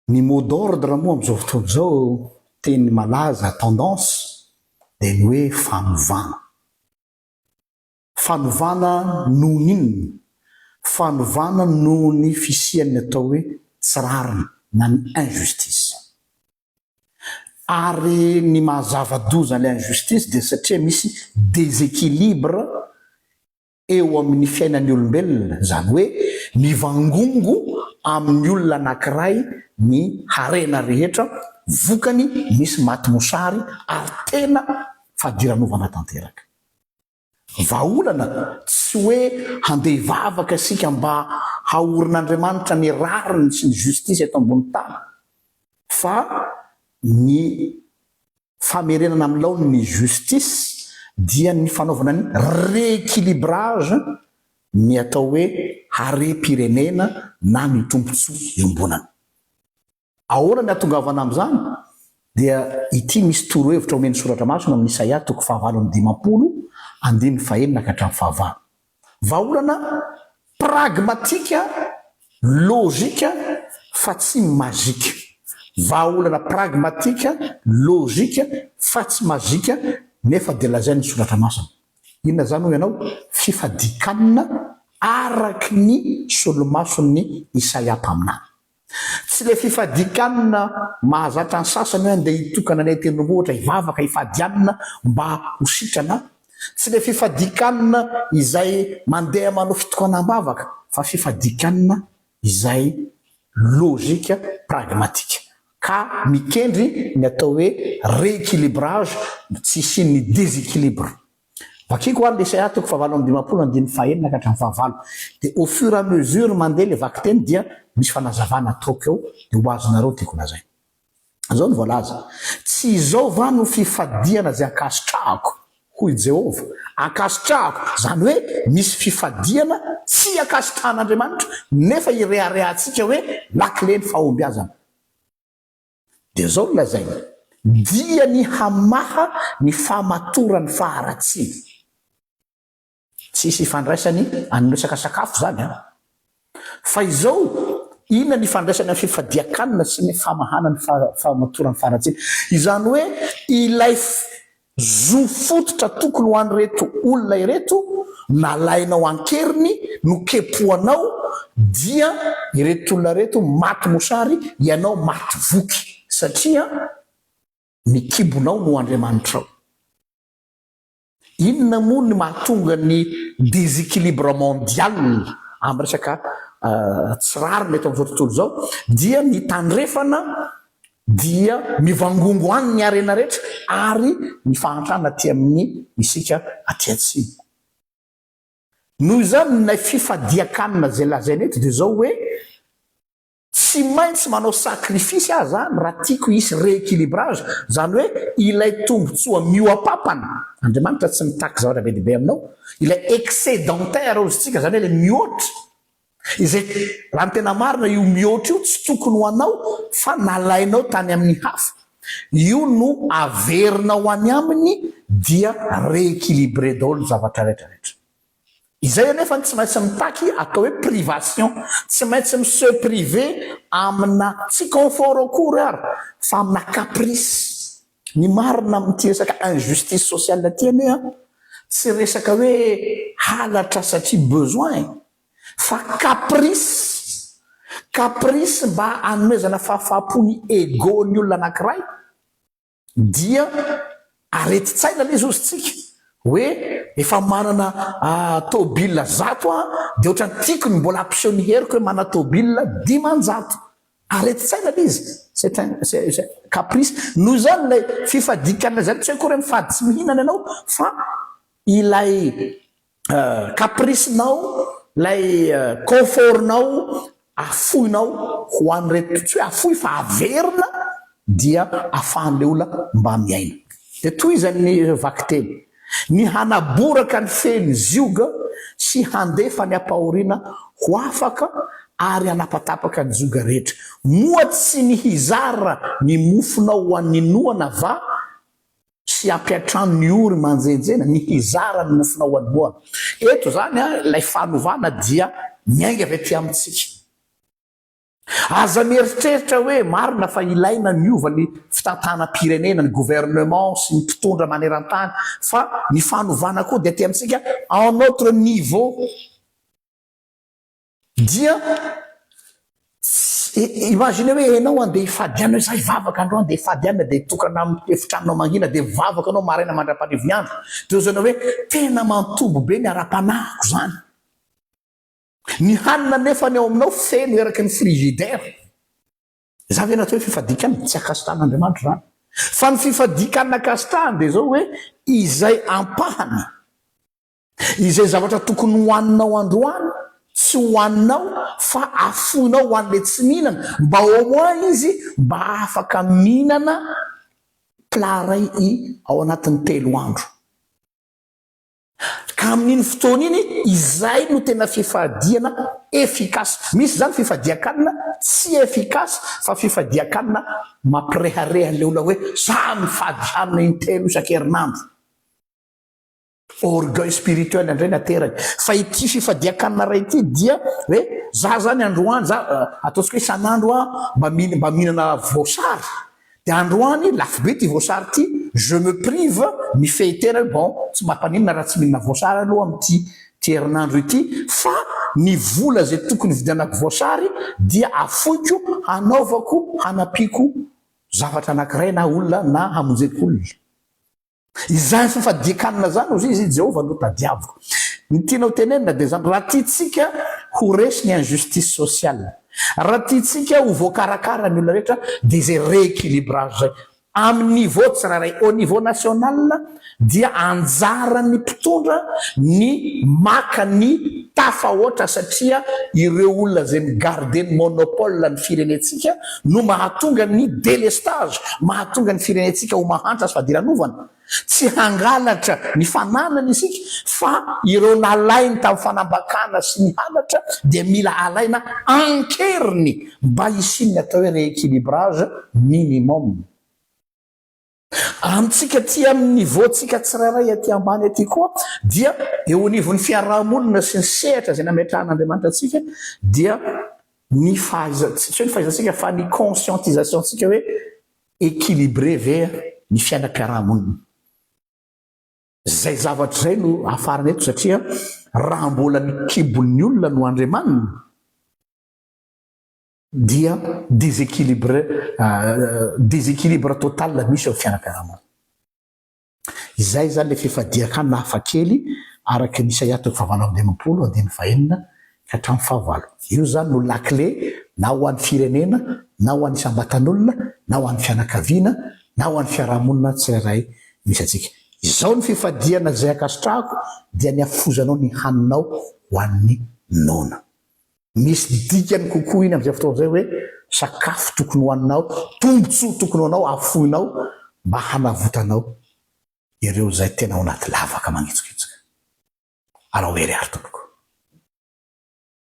Ny mot d'ordre moa amin'izao fotoana izao, teny malaza, tendance, dia ny hoe fanovana. Fanovana noho ny inona? Fanovana noho ny fisian'ny atao hoe tsy rariny na ny injustice. Ary ny maha zava-doza an'ilay injustice dia satria misy déséquilibre eo amin'ny fiainan'ny olombelona, izany hoe mivangongo amin'ny olona anankiray ny harena rehetra, vokany misy maty mosary ary tena fadiranovana tanteraka. Vahaolana, tsy hoe handeha hivavaka isika mba haorin'Andriamanitra ny rariny sy ny justice eto ambony tany fa ny Famerenana amin'ny laoniny ny justice dia ny fanaovana ny rééquilibrage ny atao hoe harem-pirenena na ny tombontsoa iombonana. Ahoana ny hahatongavana amin'izany? Dia ity misy torohevitra omen'ny Soratra Masina ao amin'ny Isaia toko fahavalo amby 50 andininy fahenina ka hatramin'ny fahavalo. Vahaolana pragmatika, lojika fa tsy mazika. Vahaolana pragmatika, lojika fa tsy mazika nefa dia lazain'ny Soratra Masina. Inona izany hoy ianao? Fifadian-kanina araky ny solomason'i Isaia mpaminany. Tsy ilay fifadian-kanina mahazatra ny sasany hoe andeha hitokana any an-tendrombohitra hivavaka hifady hanina mba ho sitrana, tsy ilay fifadian-kanina izay mandeha manao fitokanam-bavaka fa fifadian-kanina izay lojika pragmatika ka mikendry ny atao hoe rééquilibrage tsy hisian'ny déséquilibre. Vakiko ary le Isaia toko fahavalo amby 50 andininy fahenina ka hatramin'ny fahavalo. Dia au fur et à mesure mandeha le vakiteny dia misy fanazavana ataoko eo dia ho azonareo ny tiako lazaina. Izao no voalaza, Tsy izao va no fifadiana izay ankasitrahako? hoy Jehovah. Ankasitrahako, izany hoe misy fifadiana tsy ankasitrahan'Andriamanitra nefa ireharehantsika hoe lakile ny fahombiazana. Dia izao no lazainy, Dia ny hamaha ny fahamatoran'ny faharatsiana. Tsisy ifandraisany amin'ny resaka sakafo izany an! Fa izao, inona ny ifandraisany amin'ny fifadian-kanina sy ny famahana ny fahamatoran'ny faharatsiana? Izany hoe ilay Zo fototra tokony ho an'ireto olona ireto nalainao ankeriny nokepohanao dia ireto olona ireto maty mosary ianao maty voky satria ny kibonao no andriamanitrao. Inona moa ny mahatonga ny déséquilibre mondial amin'ny resaka tsy rariny eto amin'izao tontolo izao dia ny tandrefana dia mivangongo any ny harena rehetra ary ny fahantrana aty amin'ny isika aty atsimo. Noho izany ilay fifadian-kanina izay lazaina eto dia izao hoe tsy maintsy manao sacrifice aho izany raha tiako hisy rééquilibrage, izany hoe ilay tombontsoa mihoa-papana, Andriamanitra tsy mitaky zavatra be dia be aminao, ilay excédentaire hozy tsika, izany hoe ilay mihoatra, Izay, raha ny tena marina, io mihoatra io tsy tokony ho anao fa nalainao tany amin'ny hafa. Io no averinao any aminy dia rééquilibré daholo ny zavatra rehetra rehetra. Izay anefa tsy maintsy mitaky atao hoe privation, tsy maintsy mi-se priver amina, tsy confort akory ary, fa amina caprice. Ny marina amin'ity resaka injustice sociale ity anie an, tsy resaka hoe halatra satria besoin e, fa caprice, caprice mba hanomezana fahafaham-po ny ego ny olona anankiray dia aretin-tsaina ilay izy hozy tsika hoe efa manana tôbila 100 aho dia ohatran'ny tiako ny mbola hampiseho ny heriko hoe manana tôbila 500. Aretin-tsaina ilay izy, c'est un c'est caprice. Noho izany ilay fifadian-kanina izany tsy hoe akory hoe mifady tsy mihinana ianao fa ilay caprice-nao, ilay confort-nao afoinao ho an'ireto, tsy hoe afoy fa averina dia afahan'ilay olona mba miaina. Dia tohizany ny vakiteny, Ny hanaboraka ny feon'ny zioga sy handefa ny ampahoriana ho afaka ary hanapatapaka ny zioga rehetra. Moa tsy ny hizara ny mofonao ho an'ny noana va sy hampiantrano ny ory manjenjena? Ny hizara ny mofonao ho an'ny noana. Eto izany ilay fanovana dia miainga avy aty amintsika. Aza mieritreritra hoe marina fa ilaina miova ny fitantanam-pirenena, ny gouvernement sy ny mpitondra maneran-tany fa ny fanovana koa dia aty amintsika en notre niveau dia imagine hoe enao andeha hifady hanina hoe za hivavaka androany dia hifady hanina dia hitokana amin'ny efitranonao mangina dia mivavaka anao maraina mandra-parivo ny andro dia ozainao hoe tena mantombo be ny ara-panahiko zany. Ny hanina anefa ny ao aminao feno eraky ny frigidaire. Izany ve no atao hoe fifadian-kanina? Tsy ankasitrahan'Andriamanitra izany. Fa ny fifadian-kanina ankasitrahany dia izao hoe izay ampahany, izay zavatra tokony hohaninao androany tsy hohaninao fa afoinao ho an'ilay tsy mihinana mba au moins izy mba afaka mihinana plat iray i ao anatin'ny telo andro. Ka amin'iny fotoana iny, izay no tena fifadiana efficace. Misy izany fifadian-kanina tsy efficace fa fifadian-kanina mampirehareha an'ilay olona hoe za mifady hanina intelo isan-kerinandro. Orgueil spirituel indray ny aterany. Fa ity fifadian-kanina iray ity dia hoe za zany androany, za ataontsika hoe isan'andro aho mba mba mihinana voasary. Dia androany lafo be ity voasary ity, je me prive, mifehy tena hoe bon tsy mampaninona raha tsy mihinana voasary aloha amin'ity ity herinandro ity fa ny vola izay tokony hividianako voasary dia afoiko hanaovako hanampiako zavatra anankiray na olona na hamonjeko olona. Izany fifadian-kanina izany hozy izy, Jehovah no tadiaviko. Ny tiana ho tenenina dia izany, raha tiantsika ho resy ny injustice sociale, raha tiantsika ho voakarakara ny olona rehetra dia izay rééquilibrage izay. Amin'ny niveau tsirairay, au niveau national dia anjaran'ny mpitondra ny maka ny tafahoatra satria ireo olona izay mi-garder ny monopole ny firenentsika no mahatonga ny délestage, mahatonga ny firenentsika ho mahantra sy fadiranovana. Tsy hangalatra ny fananany isika fa ireo nalainy tamin'ny fanambakana sy ny halatra dia mila alaina an-keriny mba hisian'ny atao hoe rééquilibrage minimum. Amintsika aty amin'ny niveau-ntsika tsirairay aty ambany aty koa dia eo anivon'ny fiarahamonina sy ny sehatra izay nametrahan'Andriamanitra antsika dia ny fahaiza, tsy hoe ny fahaizantsika fa ny conscientisation-ntsika hoe équilibré ve ny fiainam-piarahamonina. Izay zavatra izay no hafarana eto satria raha mbola ny kibon'ny olona no andriamaniny, dia déséquilibre déséquilibre total misy eo amin'ny fiainam-piarahamonina. Izay izany ilay fifadian-kanina hafakely araka ny Isaia toko fahavalo amby dimampolo andininy fahenina ka hatramin'ny fahavalo. Io izany no lakile na ho an'ny firenena na ho an'ny isam-batan'olona na ho an'ny fianakaviana na ho an'ny fiarahamonina tsirairay misy antsika. Izao ny fifadiana izay ankasitrahako dia ny hafozanao ny haninao ho an'ny noana. Misy dikany kokoa iny amin'izay fotoana izay hoe sakafo tokony ho haninao, tombontsoa tokony ho anao afoinao mba hanavotanao ireo izay tena ao anaty lavaka mangitsokitsoka. Alao hery ary tompoko.